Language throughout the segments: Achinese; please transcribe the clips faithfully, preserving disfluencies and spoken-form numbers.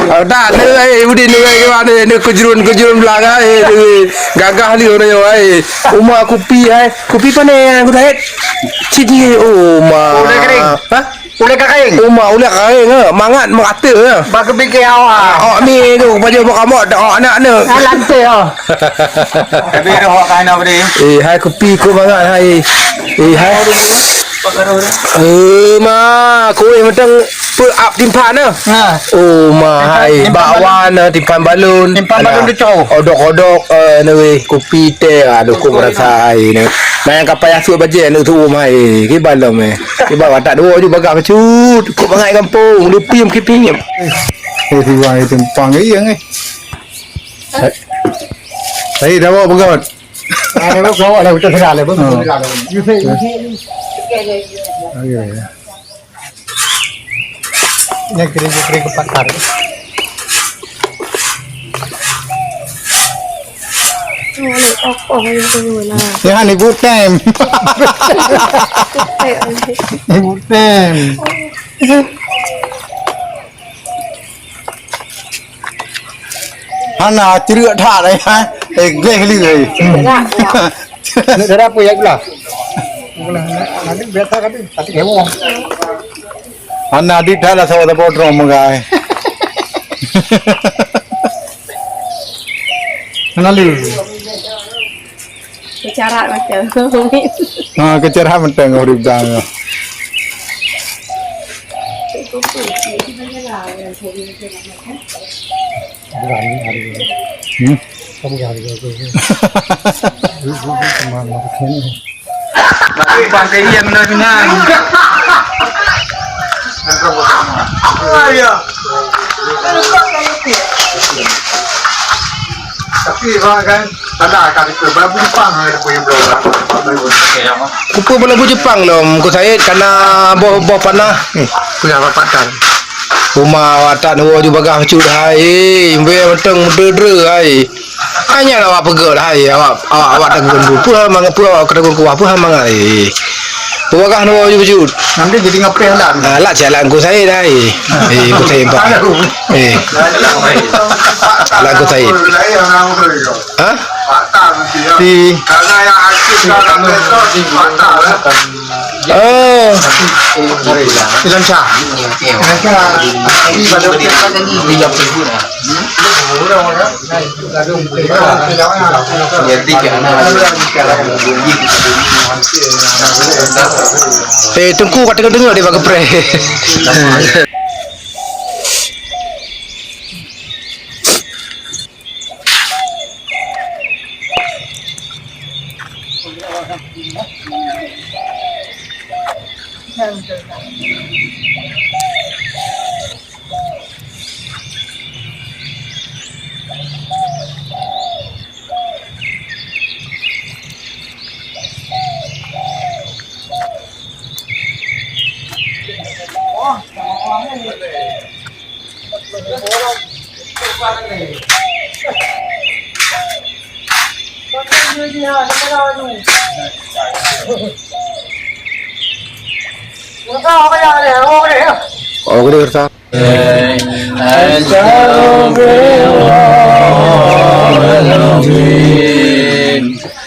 Oh, tak, ni, eh, Udin, ni, eh, gimana, ni, kejurun, kejurun belakang, eh, ni, gagah ni, orang yang, eh. Uma kupi, eh. Kupi apa ni, yang aku tarik? Sini, oh, ma. Oh, dah kering. Hah? Ulèe ka kayeng. Uma, ulèe ka kayeng, eh. Mangat merata, eh. Bak kepikir awak. Awak mi tu, baju bak kamot, awak anak ni. Ah, lantai, oh. Tapi ada awak kain apa dia? Eh, hai kupi ku mangat, hai. Eh, hai. Eh, ma, kuih mantong peuap timphan, eh. Ha. Oh, ma, hai. Timphan balon. Bak wan, eh, timphan balon. Timphan balon tu, cok. Odok-odok, eh, ni weh. Kupi teh, aduh, ku merasa, hai, ni. Nah, yang kapai asuh bajèe, aneuk tu, ma, hai. Kiban lom, eh. Cuba watak dua ju bagah bacut. Kok bangai gampông, lupiem kipiem. Eh, si wang itu pang iya, eh. Saya dah bawa pegot. Ah, dah bawa, dah bawa, dah bawa. Oh. You say, you say. Oh, iya, iya. Yang kering, kering kepakar. Yang ni good time. Ni good time. Hana, ceureuek that, eh, ha? Eh, gleh lé, eh. Nak, nak. Nak darah apa, ya, gula? Gula, nak, nak, biasa kan, tapi heboh. Hana, di dalam sawah-sawah drone, meugai. Hana lé. Keucarat macam. Ha, keucarat macam urip dang. Hmm? Tapi bangke iya benar-benar. Ah, iya. Tapi, Bang, kan, salah kan itu. Belagu Jepang ada punya blog, Bang. Kupeue belagu Jepang lom, Ku Said, kana boh, boh panah. Hmm, punya rapatkan. Uma watak nuwoe ju bagah cut hai. Eh, imbé mantong meudre-dre hai. Hanya awak peugah hai, awak, awak, awak tegur peue mangat, peue awak tegur kuah, peue mangat. Eh. Bagah nuwoe ju cut. Nanti jadi ngapéh lah. Ah, lah jalan Ku Said hai. Eh, Ku Said empat. Eh. Lah Ku Said. Ha? Di. Oh. Di Lanca. Eh, Teungku ka deungoe-deungoe di bak geupreh.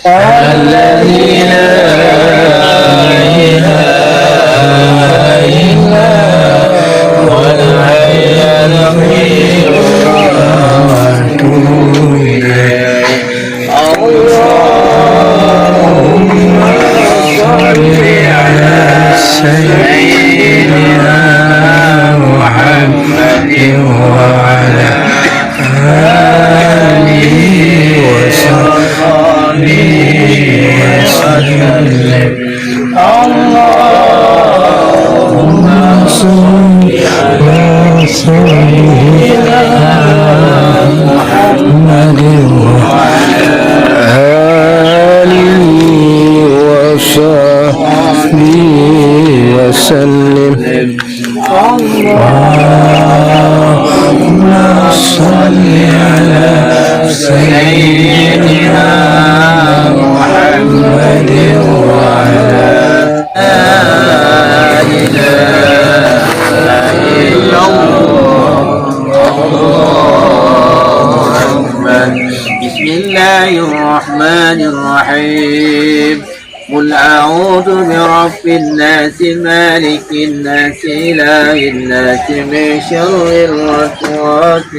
الذي لا إله إلا هو الحي القيوم. اللهم صل على سيدنا محمد وعلى آله وصحبه وسلم. اللهم صل على سيدنا محمد وعلى آله وصحبه وسلم. اللهم صل على سيدنا محمد وعلى آله. لا إله إلا الله. بسم الله الرحمن الرحيم. قل أعوذ برب الناس، ملك الناس، إله الناس، من شر الوسواس